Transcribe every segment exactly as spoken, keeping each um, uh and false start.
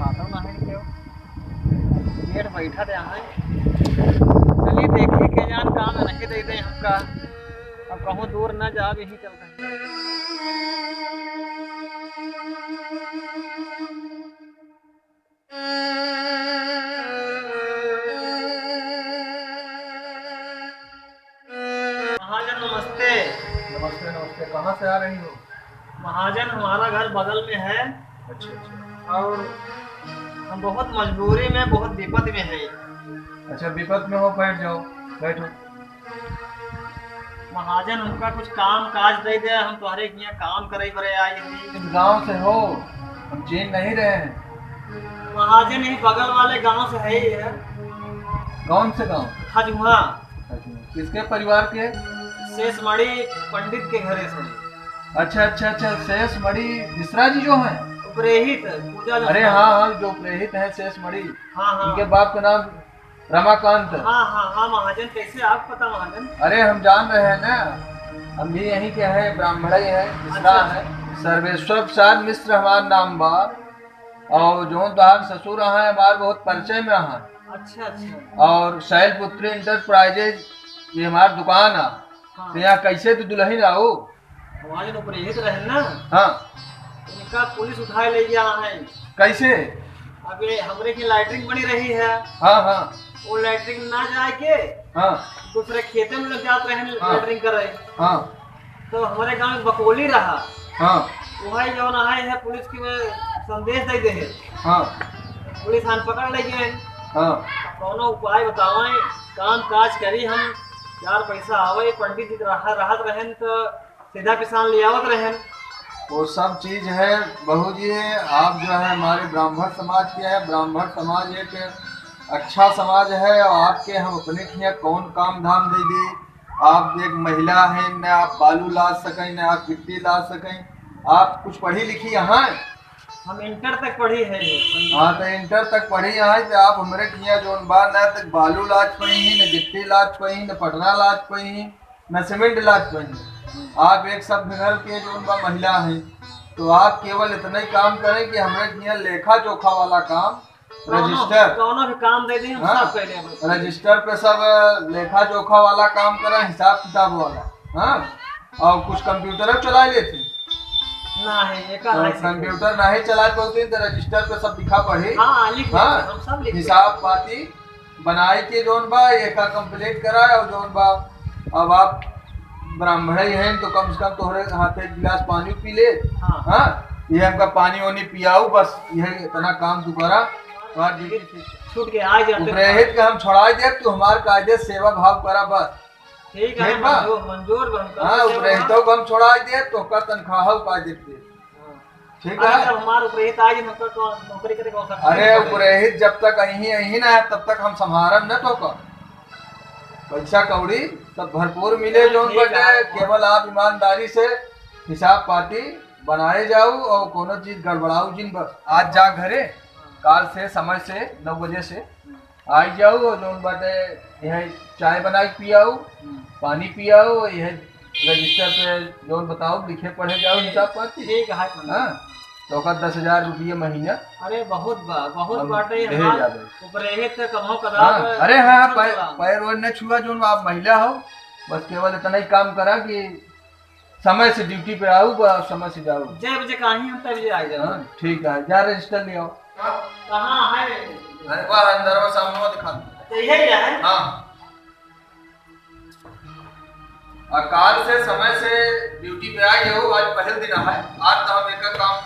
आता ना है क्यों? गेट बैठा दे है। चली देखी के जान काम नहीं दे दे हमका। अब कहूँ दूर ना जाब, यही चलते हैं। महाजन नमस्ते। नमस्ते, नमस्ते। कहाँ से आ रही हो? महाजन, हमारा घर बगल में है। अच्छा, अच्छा। और हम बहुत मजबूरी में, बहुत विपत में है। अच्छा, विपत में हो, बैठ जाओ, बैठो। महाजन, हमका कुछ काम काज दे दे, हम तोहरे हियाँ काम करे बरे आई हई। किस गांव से हो? हम चीन नहीं रहे हैं। महाजन, यही बगल वाले गांव से है ही है। कौन से गांव? खजुहा। अच्छा, किसके परिवार के? शेष मणि पंडित के घरे से। अच्छा, अच्छा, अच्छा, शेष मणि मिश्रा जी जो हैं? उपरेहित, पूजा जो अरे करता हाँ, है। हाँ, जो उपरेहित हैं शेष मणि, हाँ, हाँ। उनके बाप का नाम रमाकांत। हाँ, हाँ, हाँ, महाजन, कैसे आप पता महाजन? अरे, हम जान रहे हैं ना, हम भी यहीं के हैं, ब्राह्मण ही हैं, मिश्रा अच्छा, हैं। अच्छा। सर्वेश्वर प्रसाद मिश्र हमार नाम बा। और जौन तोहार ससुर हैं, हमार बहुत परिचय में हैं। अच्छा, अच्छा। और शैलपुत्री इंटरप्राइजेज, ये हमार दुकान है। हाँ। तो यहाँ कैसे तू दुल्हन आओ? हमारे लोग परहेज रहे ना। हाँ। उनका पुलिस उठाए ले गया है। कैसे? अबे हमरे की लैट्रिन बनी रही है। हाँ, हाँ। वो लैट्रिन ना जाए के हाँ। दूसरे खेते में लोग जात रहे हाँ। लैट्रिन करे। हाँ। तो हमारे गांव में बकौली रहा। हाँ। वही जौन आए है पुलिस की में संदेश दे दे है। हाँ। पुलिस हान पकड़ ले गए। हाँ। कौनो उपाय बतावें, काम काज करी हम, चार पैसा आवे, पंडित जी रहा, रहत रहन तो सीधा पिसान ले आवत रहन। वो सब चीज है बहू जी, आप जो है हमारे ब्राह्मण समाज के हैं, ब्राह्मण समाज एक अच्छा समाज है और आपके हम अपने खिया कौन काम धाम दे दे। आप एक महिला हैं, न आप बालू लाद सकें, न आप गिट्टी लाद सकें, आप कुछ पढ़ी लिखी यहाँ? हम इंटर तक पढ़ी है। हाँ, तो इंटर तक पढ़ी यहाँ, तो आप हमरे खिया जौन बा, न तो बालू लाद पाई, न गिट्टी लाद पाई, न पटरा लाद पाई, न सीमेंट लाद पाई। आप एक सभ्य घर के जौन बा महिला हैं, तो आप केवल इतना ही काम करें कि हमरे खिया लेखा जोखा वाला काम, कौनो, रजिस्टर। कौनो भी काम दे दी, हम हाँ, सब कर लेंगे। रजिस्टर पे सब लेखा जोखा वाला काम करें, हिसाब किताब वाला। हाँ, और कुछ कंप्यूटर चला लेते? नहीं, एक तो नहीं सीखे। कंप्यूटर नहीं चला पाते तो रजिस्टर पे सब लिखा पढ़ी। हाँ, लिख लेते, हाँ, हम सब लिख लेते। हिसाब पाती बनाए के जौन बा, एका कंप्लीट कराए और जौन बा, अब आप ब्राह्मण ही हैं तो कम से कम तोहरे हाथ एक गिलास पानी पी ले। हाँ। हाँ, ये हमका पानी वानी पियाऊ, बस ये इतना काम तू करा। तोहार ड्यूटी छूट के आ जाते। उपरेहित के हम छोड़ा दे, तू हमार कायदे सेवा भाव करा बस। ठीक है, ठीक बा? मंजूर, मंजूर बा हमका हाँ, सेवा। उपरेहितो को हम छोड़ा दे, तो का तनख्वाह पा देते। हाँ। ठीक अरे, है? जब हमार उपरेहित आ जाए, मतलब, तो नौकरी करे के अवसर अरे, नहीं मिले। उपरेहित जब तक अहीं, अहीं ना है, तब तक हम संभारम न तो का। पैसा कौड़ी सब भरपूर मिले, हाँ, जौन ठीक बटे, है। केवल आप ईमानदारी से हिसाब पाती बनाए जाऊ और कोनो चीज गड़बड़ाऊ जिन बस। आज जा घरे, काल से समय से नौ बजे से आई जाऊ और जौन बाटे यह चाय बना के पियाऊ, हम्म। पानी पियाऊ, यह रजिस्टर पे जौन बताओ लिखे पढ़े जाओ हिसाब पाती। ठीक है, हाँ, तो ओकर दस हजार रुपये महीना। अरे बहुत बा, बहुत हम बाटे दे हमार जाबे। ऊपर रहे तो कमाओ कदा हाँ, पे अरे हाँ, पैर, पैर वैर न छुआ, जौन आप महिला हो, बस केवल इतना ही काम करा कि समय से ड्यूटी पे आऊ, बस समय से जाऊ। जय बजे कहीं हम तब जे आ जाओ। हाँ, ठीक है, जा रजिस्टर ले आओ। कहाँ है? अरे वाह, अंदर वो सामने वो दिखा दो। तो यही है? हाँ। और काल से समय से ड्यूटी पे आ जाओ, आज पहले दिन है, आज तो हम एक काम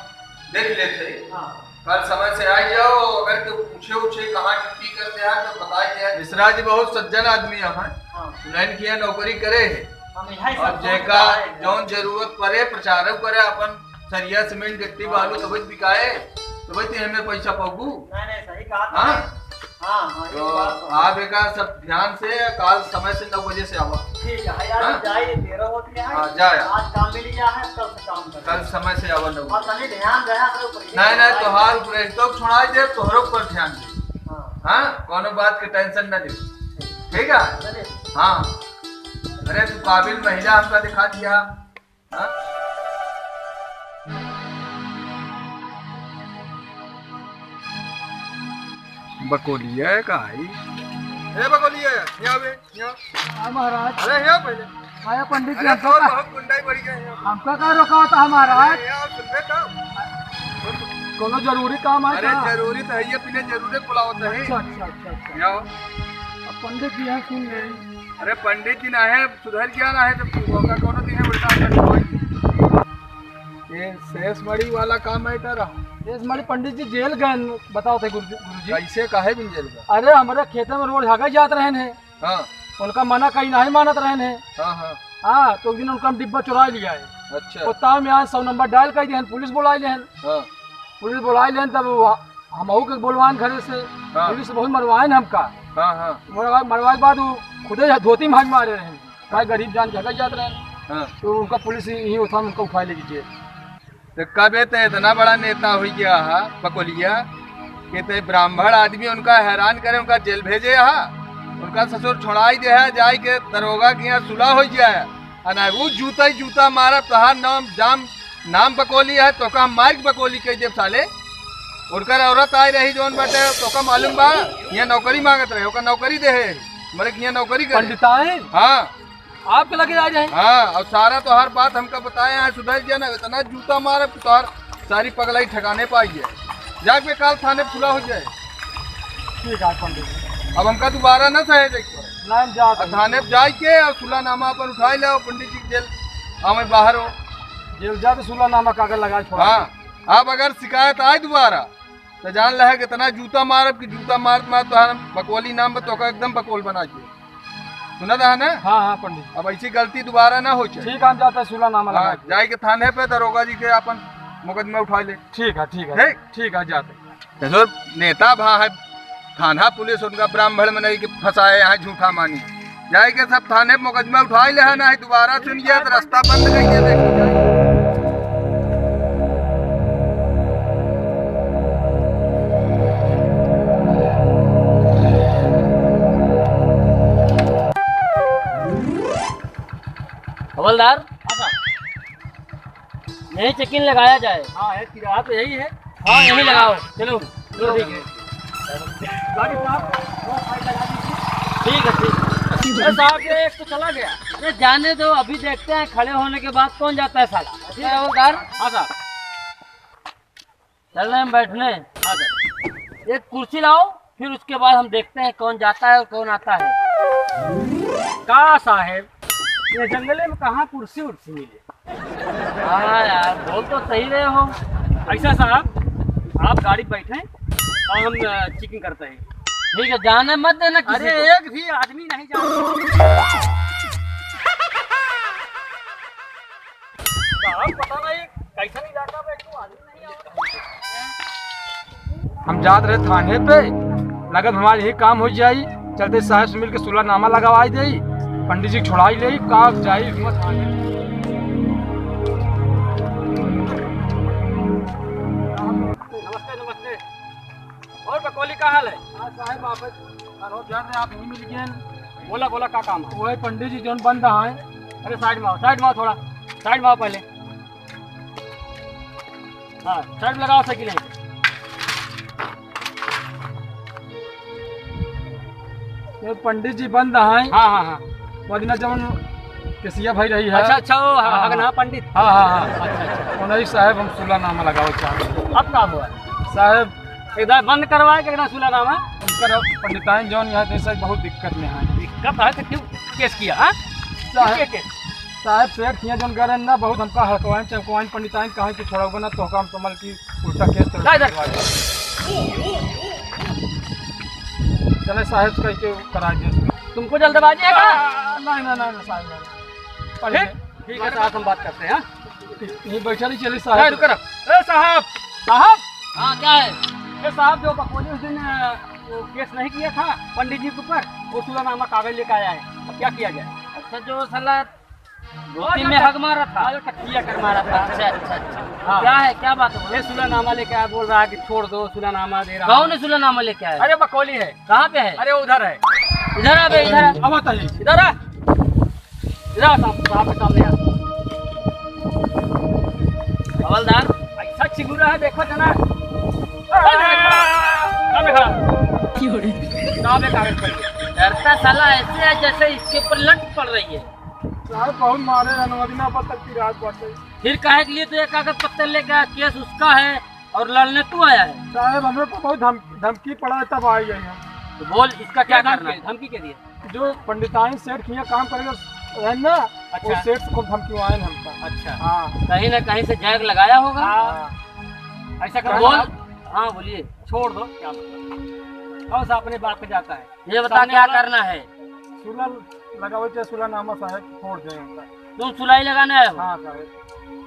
देख लेते हैं। हाँ। कल समय से आ जाओ, अगर कोई पूछे उछे कहाँ ड्यूटी करते हैं तो बताई दे। मिश्रा जी बहुत सज्जन आदमी है, हाँ। उन्हें किया नौकरी करे है। हम यहाँ ही और सब जेका पहुँचता है। जौन जरूरत पड़े, प्रचारो करे, अपन सरिया, सीमेंट, गिट्टी, हाँ। बालू, तबे तो बिकाए, तबे तो हमें पैसा पाबू। नहीं, नहीं, सही कहा हाँ? तुमने। हाँ, हाँ, ये तो बात तो है। आप एका सब ध्यान से, काल समय से नौ बजे से आवा। ठीक है, यार, हाँ? जाइए, देर होती है। हाँ, जाए। आज काम मिल गया है, कल से काम करें। कल समय से आवा नौ बजे। और तनी ध्यान रहे, हमारे ऊपर। नहीं, नहीं, तोहार ऊपर एक तो छोड़ा दे, तोहरे ऊपर ध्यान दे। हाँ। हाँ, कोनो बात के टेंशन न ले। ठीक है? चलिए। हाँ। अरे, तू काबिल महिला हमका दिखा दिया। हाँ? बकोलिया है का है? ए बकोलिया, यहाँ बे, यहाँ। हाँ महाराज। अरे यहाँ पहले। आया पंडित जी, अरे हमका तोर का, बहुत गुंडाई बढ़ गया है यहाँ। हमका का रोका होता है महाराज? अरे यहाँ सुन बे तो। कोनो जरूरी काम है अरे का? जरूरी तो है, ये पहले जरूरी बुलावत है। अच्छा, अच्छा, अच्छा, अच्छा। यहाँ। अब पंडित जी यहाँ सुन ले। अरे पंडित जी ना है, सुधर गया ना है, तो तू होगा कोनो दिन है उल्टा कर कोई। ये शेष मणि वाला का matter है? शेष मणि पंडित जी जेल गए, बताओ थे गुरु जी, गुरु जी। कैसे, काहे बिन जेल गए? अरे, हमरे खेते में रोज हगई जात रहन है। हाँ। उनका मना कहीं नहीं मानत रहन है। हाँ, हाँ। हाँ, तो एक दिन उनका हम डिब्बा चुरा लिया है। अच्छा। वो ताव में आज सौ नंबर dial कर दिहन, पुलिस बुलाई लेहन। हाँ। पुलिस बुलाई लेहन, तब वो हमहू के बोलवान घरे से। हाँ। पुलिस बहुत मरवाइन हमका। हाँ, हाँ। मरवा-, मरवाए के बाद वो खुदे धोती में हाथ मारे रहन। भाई गरीब जान के हगई जात रहन। हाँ। तो उनका पुलिस यहीं उठा, उनका उठाए लेके जेल। तो कबे ते इतना बड़ा नेता हो गया हा बकोलिया कि ते ब्राह्मण आदमी उनका हैरान करे, उनका जेल भेजे हा, उनका ससुर छोड़ाई दे हा, जाए के दरोगा के यहाँ सुलह हो गया है। आ ना वो जूता ही जूता मारब, तोहार नाम जाम, नाम बकोली है, तोका हम मार के बकोली कह देब साले। उनकर औरत आई रही जौन बाटे, तोका मालूम बा, यहाँ नौकरी मांगत रहे, ओका नौकरी दे है, मरे के यहाँ नौकरी करे। पंडिताइन? हाँ। आपके लगे आ जाए। हाँ, और सारा तोहार बात हमका बताए हैं, सुधर गया ना, इतना जूता मारे तोहार सारी पगलाई ठिकाने पे आई है। जाके काल थाने फुला हो जाए। ठीक है पंडित जी। अब हमका दोबारा ना सहे देख। ना हम जात अब हई। थाने पे जाए के और सुलानामा अपन उठाए ले, पंडित जी के जेल आवे बाहर हो। जेल जा तो सुलानामा कागज लगा छोड़ा। हाँ, अब अगर शिकायत आए दोबारा तो जान ले है कि इतना जूता मारब कि जूता मारत मारत तोहार बकौली नाम बा, तोका एकदम बकौल बना के। सुना था ना? हाँ, हाँ, पंडित जी। अब ऐसी गलती दोबारा ना हो जाए। ठीक है, हम जाते हैं, सुलानामा हाँ, लगा के। जाए के थाने पे दरोगा जी के अपन मुकदमा उठा ले। ठीक है, ठीक है। ठीक? ठीक है, जाते हैं। तो जो नेता भा है, थाना पुलिस उनका ब्राह्मण में नहीं कि फंसाए यहाँ झूठा मानी। जाए के सब थाने पे मुकदमा उठा ले है, नहीं दोबारा सुन गया तो रास्ता बंद कर दिया। हवलदार, हाँ सर। यही चेकिंग लगाया जाए। हाँ, है, किराया तो यही है। हाँ, यही लगाओ। चलो, चलो, ठीक है। गाड़ी साहब, दो साइड लगा दीजिए। ठीक है, ठीक है। अरे साहब, ये एक तो चला गया। अरे जाने दो, अभी देखते हैं, खड़े होने के बाद कौन जाता है साला। ठीक है, हवलदार। हाँ सर। चल रहे हैं बैठने। हाँ सर। एक कुर्सी लाओ, फिर उसके बाद हम देखते हैं कौन जाता है और कौन आता है। का साहेब, ये जंगले में कहाँ कुर्सी उर्सी मिले? हाँ यार, बोल तो सही रहे हो। ऐसा साहब, आप गाड़ी बैठे और हम, अ, चेकिंग करते हैं। ठीक है, जाने मत देना किसी अरे, को। एक भी आदमी नहीं जाने। साहब, पता नहीं कैसन इलाका में एक आदमी नहीं आवत। हम जात रहे थाने पे, लगत हमार यही काम हो जाई, चलते साहेब से मिलके सुलहनामा लगवाई देई, पंडित जी के छोड़ाई लेई, का जाई हिम्मत थाने। नमस्ते, नमस्ते। और बकौली, का हाल है? हाँ साहेब, आप, आप यहीं मिल गए। बोला, बोला, का काम है? वो है पंडित जी जौन बंद है। अरे साइड में आओ, साइड में आओ थोड़ा, साइड में आओ पहले। हाँ, साइड में लगाओ साइकिल यहीं पे। ये पंडित जी बंद है। हाँ, हाँ, हाँ। वो दिना जौन केसिया भाई रही है। अच्छा, अच्छा, वो हाँ, हाँ, हगना हाँ। पंडित। हाँ, हाँ, हाँ। अच्छा, अच्छा। उन्हीं साहेब हम सुलहनामा लगावे चाहते हैं। अब का हुआ? साहेब, इधर बंद करवाए के ना सुलहनामा? उनकर पंडिताइन जौन यहाँ थे, साहब, बहुत दिक्कत में हैं। दिक्कत है तो क्यों केस किया, हाँ? साहब, क्यों किया केस? साहब, सेठ हियाँ जौन गरन ना, बहुत हमका हकवाइन चमकवाइन पंडिताइन कहा कि छोड़ाओगे ना तो हम समझ की उल्टा केस तो ना इधर। चले साहब, कह के करा दे। तुमको जल्दबाजी है क्या? आ, नहीं, नहीं, नहीं, नहीं, साहब, नहीं। फिर? ठीक है, साहब, हम बात करते हैं, हाँ? यहीं बैठा रही, चलिए ए, साहब। रुक, रुक। ए, साहब, साहब। हाँ, क्या है? ए, साहब, जो बकौली उस दिन, अ, वो केस नहीं किया था पंडित जी के ऊपर, वो सुलहनामा कागज लेके आया है। अब क्या किया जाए? अच्छा, जो साला धोती में हग मारा था। हाँ, जो टकिया कर मारा था। अच्छा, अच्छा, अच्छा। हाँ। क्या है, क्या बात है? ये सुलहनामा लेके आया, बोल रहा है कि छोड़ दो, सुलहनामा दे रहा हूँ। कौन है सुलहनामा लेके आया? अरे, बकौली है। कहाँ पे है? अरे, उधर है। इधर आ बे, इधर आ। अब आता है। इधर आ। इधर आ, साहब, साहब के सामने आ। हवलदार, ऐसा चिगुरा है, देखो जना। सामने खड़ा। डरता साला ऐसे है जैसे इसके ऊपर लट पड़ रही है। साहब, बहुत मारे हैं, नौ दिना पर तक की रात बाटे। फिर काहे के लिए तो ये कागज पत्तर लेके आया, केस उसका है और लड़ने तू आया है? साहब, हमें तो बहुत धम-, धमकी पड़ा है, तब आ गए हम। तो बोल, इसका क्या क्या करना धमकी, है? धमकी क्या दी है? जो पंडिताइन सेठ के यहाँ काम करेगा है ना, अच्छा। वो सेठ से खूब धमकी आए हैं हमका। अच्छा। हाँ। कहीं ना कहीं से जैक लगाया होगा। हाँ। हाँ। ऐसा तो करो बोल। साहब। हाँ, बोलिए। छोड़ दो, क्या मतलब? कौन सा अपने बाप पे जाता है? ये बता, सामने क्या वाला करना है? सुलह लगावे के सुलहनामा साहब, छोड़ दें उनका। तुम सुलाई लगाने आए हो? हाँ साहब,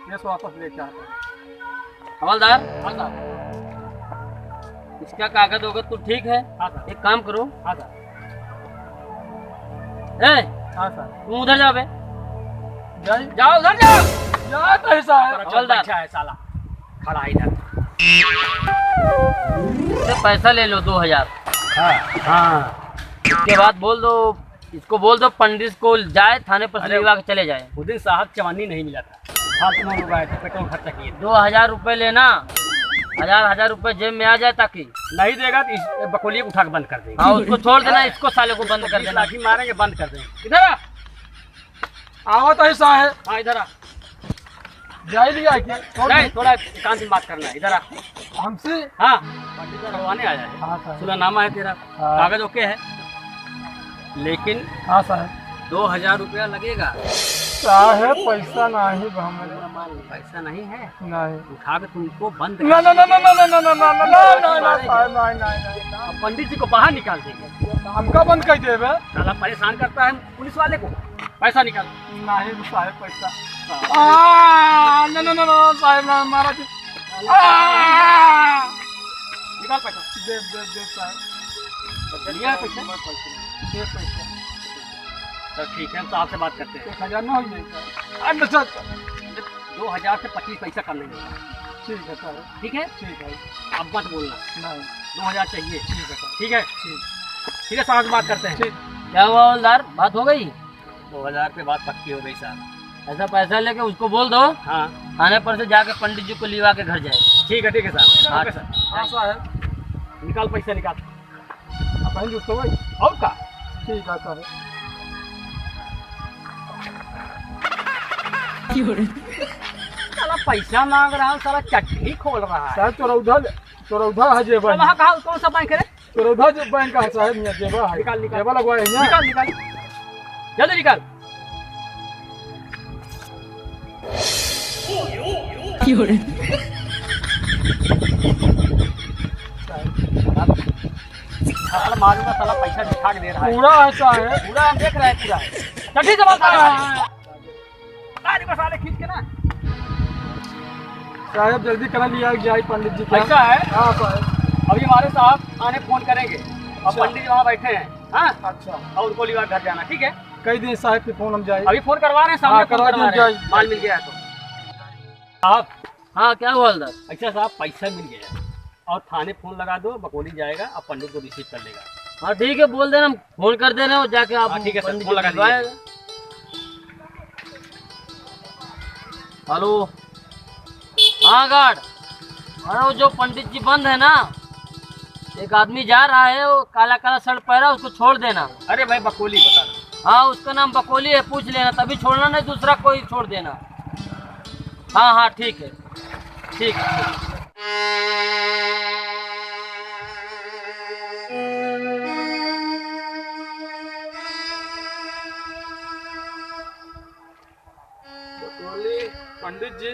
केस वापस लेके आते हैं। हवलदार, हाँ साहब। इसका कागज वगैरह तो ठीक है? हाँ साहब। एक काम करो। हाँ साहब। ए, हाँ साहब। तुम उधर जाओ बे। जाइए। जाओ, उधर जाओ। जाता है साहब। हवलदार। अच्छा है साला, खड़ा है इधर। इससे पैसा ले लो दो हजार। हाँ, हाँ। इसके बाद बोल दो, इसको बोल दो पंडित को जाए थाने पर से अरे, लिवा के चले जाए। उस दिन साहब चवानी नहीं मिला था, फालतू में लोग आए थे, पेट्रोल खर्चा किए। दो हजार रुपये लेना, हजार, हजार रुपये जेब में आ जाए ताकि। नहीं देगा तो इस बकोलिए को उठा के बंद कर देंगे। हाँ, उसको छोड़ देना, इसको साले को बंद कर बीस देना। लाठी मारेंगे, बंद कर देंगे। इधर आ। आवत है साहेब। हाँ, इधर आ। जाई लिया के? छोड़ नहीं, दे। थोड़ा एकांत में बात करना है, इधर आ। हमसे? हाँ, पंडित जी छुड़वाने आया है। हाँ, साहेब। सुलहनामा है तेरा, हाँ। कागज ओके है, लेकिन हाँ, साहेब। दो हजार रुपया लगेगा। साहेब, पैसा नहीं बा हमारे। पैसा नहीं है? नहीं। उठा के तुमको बंद ना, ना, ना, साहेब, नहीं, नहीं, नहीं। अब पंडित जी को बाहर निकाल देंगे। हमका बंद कर देबे? साला परेशान करता है पुलिस वाले को। पैसा निकाल। नहीं साहेब, पैसा। आ, ना, ना, ना, ना, साहेब, ना, महाराज। आ! निकाल पैसा। दे, दे, दे, साहेब। लिया है पैसा? दे पैसा। तो ठीक है, हम तो आपसे बात करते हैं। एक हजार ना हो जाए, साहेब। अच्छा, अच्छा। दो हजार से पच्चीस पैसा कम नहीं होगा। ठीक है, साहेब। ठीक है? ठीक है। अब मत बोलना। नहीं। दो हजार चाहिए। ठीक है, साहेब। ठीक है? ठीक। ठीक है, साहब से बात करते हैं। ठीक। क्या हुआ हवलदार, बात हो गई? दो हजार पे बात पक्की हो गई साहब। ऐसा पैसा लेके उसको बोल दो, हाँ। थाने पर से जाके पंडित जी को लिवा के घर जाए। ठीक है, ठीक है साहब। हाँ। ओके साहब। हाँ साहब। निकाल पैसा निकाल। अब बहन जुटतो भाई। और का? ठीक है साहब। साला पैसा मांग रहा है, साला चड्ढी खोल रहा है। साहब, चोरौधा, चोरौधा है जेबा। कहाँ, कहाँ, कौन सा बैंक है रे? चोरौधा जे बैंक है साहब, यहाँ जेबा है। निकाल, निकाल। जेबा लगवाए हैं यहाँ। निकाल, निकाल। जल्दी निकाल। साला मारूंगा, साला पैसा दिखा के दे रहा है। पूरा है साहब। पूरा हम देख रहे हैं, पूरा है। चड्ढी से मार साले। तारी को साले खींच के ना। साहब, जल्दी करा लिया जाए पंडित जी के। ऐसा है? हाँ, साहब। अभी हमारे साहब आने फोन करेंगे। और अच्छा। पंडित जी वहाँ बैठे हैं, हाँ? अच्छा। और उनको लिवा घर जाना, ठीक है? कई दिन साहब के फोन हम जाए। अभी फोन करवा रहे हैं, सामने हाँ, फोन करवा करवा दो, रहे हैं। जाए। माल मिल गया है तो। साहब। हाँ, क्या हुआ हवलदार? अच्छा साहब, पैसा मिल गया। और थाने फोन लगा दो, बकोली जाएगा, अब पंडित को रिसीव कर लेगा। हाँ ठीक है, बोल देना, हम फोन कर दे रहे हो, जाके आप हाँ, ठीक है सर, पंडित फोन लगा जी को दीजिए। हेलो, हाँ गार्ड, अरे वो जो पंडित जी बंद है ना, एक आदमी जा रहा है, वो काला काला शर्ट पहना, उसको छोड़ देना। अरे भाई बकोली बता दो। हाँ, उसका नाम बकोली है, पूछ लेना, तभी छोड़ना, नहीं दूसरा कोई छोड़ देना। हाँ, हाँ, ठीक है, ठीक है, ठीक। बकोली, पंडित जी,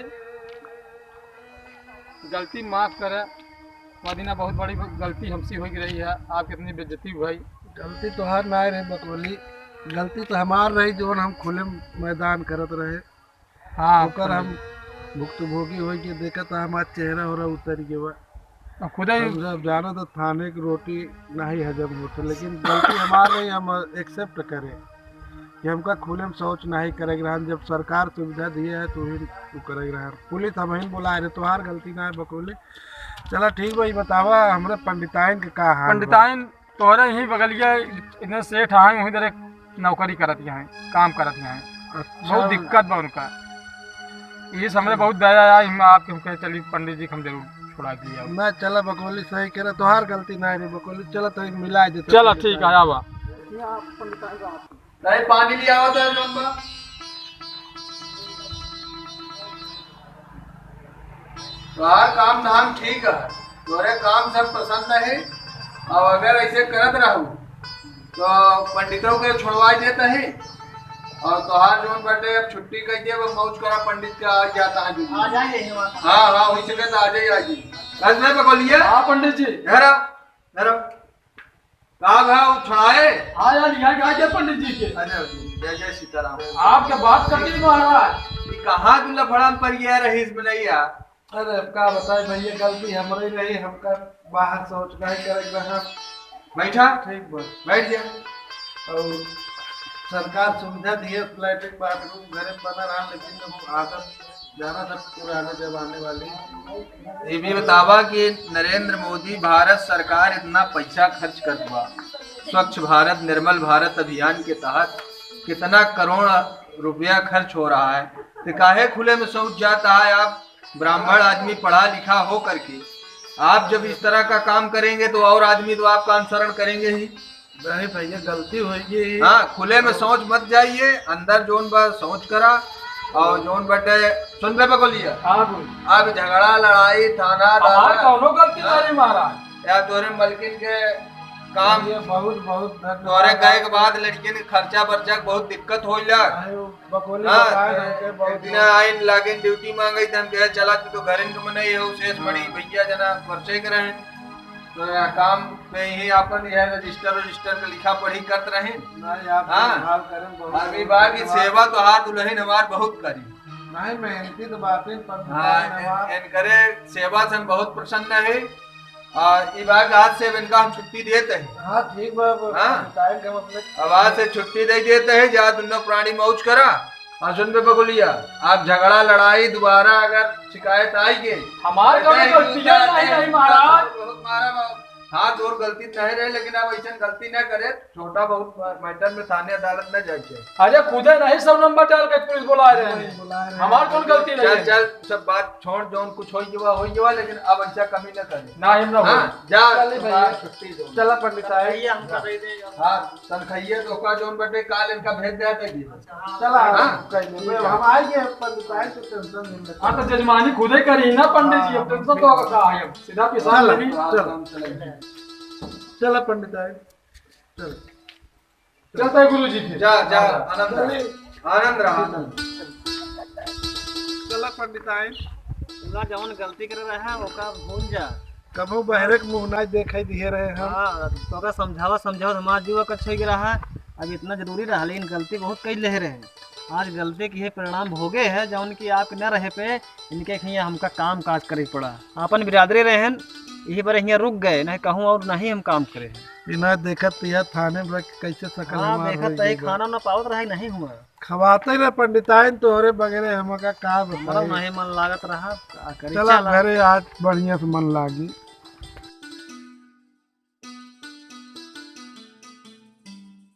गलती माफ करे, वह दिना बहुत बड़ी गलती हमसे हो रही है, आपके इतनी बेइज्जती हुई। गलती तोहार ना रहे बकोली, गलती तो हमार रही, जौन हम खुले मैदान करत रहे। हाँ, ओकर हम भुक्तभोगी होई के देखत ह, हमार चेहरा ओहरा उतर के बा। अब खुदे ही हम जब जाना तो थाने के रोटी नाही हजम होत, लेकिन गलती हमार नहीं, हम accept करे कि हमका खुले में शौच नाही करे के रहन। जब सरकार सुविधा दिए है तो ही तू करे के रहन। पुलिस हम ही बुलाए रहे, तोहार गलती ना है बकोली। चला ठीक बा, ई बतावा हमरे पंडिताइन के का हाल बा? पंडिताइन तोहरे ही बगलिया इतने सेठ आए, वहीं तरह नौकरी करत हैं, काम करत हैं। अच्छा। बहुत दिक्कत बा उनका। ये से हमरे बहुत दया आया, हम आपके, हम कहे, "चलिए पंडित जी के हम जरूर पकड़ा दिया। ना, चला बकोली, सही कह रहा, तोहार गलती ना है बकोली, चला तो मिला देते चला, ठीक है, आवा। नहीं, पानी ले आवत है जौन बा। तोहार काम धाम ठीक है, तोरे काम सब पसंद है। और अगर ऐसे करत रहू तो पंडितों के छोड़वा देता है। और तोहार जौन बाटे अब छुट्टी कर दे, अब मौज करा, पंडित के आ जाता है जो। आ जाए यही बात। हाँ, हाँ, वही सके तो आ जाइए, आ जाइए। बस मैं बकोलिया। हाँ पंडित जी। घर आ, घर आ। का भा, उ छोड़ाए? हाँ यार, यहाँ क्या क्या पंडित जी के? अरे, जय जय सीताराम। आपके बात करती महाराज। ये कहाँ तू लफड़ा में पड़ गया रहीस बनैया? अरे, अब का बताए भैया, गलती हमरे रही, हमका बाहर शौच नहीं करे के रहा। बैठा। ठीक बा। बैठ जा। और सरकार सुविधा दिए, latrine bathroom घरे बना रहा, लेकिन अब आदत जाना था पुराने जमाने वाली। ये भी बतावा कि नरेंद्र मोदी भारत सरकार इतना पैसा खर्च करत बा, स्वच्छ भारत, निर्मल भारत अभियान के तहत कितना करोड़ रुपया खर्च हो रहा है, तो काहे खुले में शौच जाता है? आप ब्राह्मण आदमी पढ़ा लिखा हो करके आप जब इस तरह का काम करेंगे तो और आदमी तो आपका अनुसरण करेंगे ही। नहीं भैया, गलती हो गई। हाँ, खुले में शौच मत जाइए, अंदर जौन बा शौच करा। और जौन बटे, सुन बे बकोलिया। हाँ बोल। अब झगड़ा, लड़ाई, थाना, हमार दाना। कौनो गलती हाँ। नहीं महाराज। या तोरे मलकिन के काम, ये बहुत, बहुत धन्यवाद। तोरे गए के बाद लड़कियन के खर्चा बर्चा के बहुत दिक्कत होइला। नहीं, वो बकोली हाँ, बताए हमके बहुत एक दिन बहुत आइन लागिन ड्यूटी मांगे, तो हम कहे, "चला, तू तो घरन के मनई हो, शेष हाँ। बड़ी भैया जना परिचय करे हैं।" तो यहाँ काम पे ही अपन यह रजिस्टर, रजिस्टर के लिखा पढ़ी करत रहे। नहीं, आप हाँ। देखभाल करें, बहुत अभी बहुत बाकी धन्यवाद। सेवा तो हाथ दुल्हन हमार बहुत करी। नहीं, मेहनती तो बात है, पर हाँ, दुकान हमार इन-, इनकरे सेवा से हम बहुत प्रसन्न है। आ, ई बात आज से इनका हम छुट्टी देते हैं। हाँ, ठीक बा, अब हाँ। बताएं हम अपने अब आज से छुट्टी दे देते हैं, जा दोनों प्राणी मौज करा। और सुन बे बगुलिया, आप झगड़ा लड़ाई दोबारा अगर शिकायत आई के, हमार तो कौनो नहीं, गलती दूसरा नहीं, नहीं, नहीं, महाराज। बहुत मारा बा। हाँ, तोर गलती नहीं रहे, लेकिन अब ऐसन गलती न करे। छोटा बहुत मैटर में थाने अदालत न जाए के। अरे खुदे नहीं सब नंबर डाल के पुलिस बुला रहे हैं। पुलिस बुला रहे हैं। हमार कौन गलती नहीं चल, है? चल, सब बात छोड़, जौन कुछ होई गवा, होई गवा, लेकिन अब ऐसा कमी न करे। ना, हम ना हाँ, होई। जा, चलिए भैया। छुट्टी दो। चला पंडित साहब। भैया, हमका दे दे। हाँ, तनखैया तो का जौन बटे, काल इनका भेज दे दे। चला, हाँ। कर लेंगे। हम आएंगे, पंडित साहब, तो टेंशन नहीं लेते। हाँ, तो जजमानी खुदे करी ना पंडित जी, अब हाँ, टेंशन तो का है, अब सीधा पिसान चला, लेनी। चला। चला पंडित साहब, चल। चलता है गुरु जी फिर। जा, जा, हाँ, आनंद रहा। चलिए। आनंद रहा, आनंद। चला पंडित साहब। पूरा जौन गलती करे रहा, ओका भूल जा। कबहू बहरे के मुँह ना देखे दिए रहे हम। हाँ, तो ओका समझावा, समझावा, हमार जीवा कच्छे के रहा। अब इतना जरूरी रहा, लेकिन गलती बहुत कई ले रहे। आज गलती के परिणाम भोगे है, जौन कि आपके न रहे पे इनके हियाँ हमका काम काज करे पड़ा। आपन बिरादरी रहेन, यही बार हियाँ रुक गए, नहीं कहूँ और नहीं हम काम करे हैं। इना देखत तो यह थाने में रख के कैसे सकल हाँ, हमार देखत होई तो ये गई बा। खाना ना पावत रहा, नहीं हुआ। खवाते रहे पंडिताइन तोहरे बगैरह, हमका का हमारा बताई। नहीं मन लागत रहा, का करी, चला चला। घरे आज बढ़िया से मन लागी।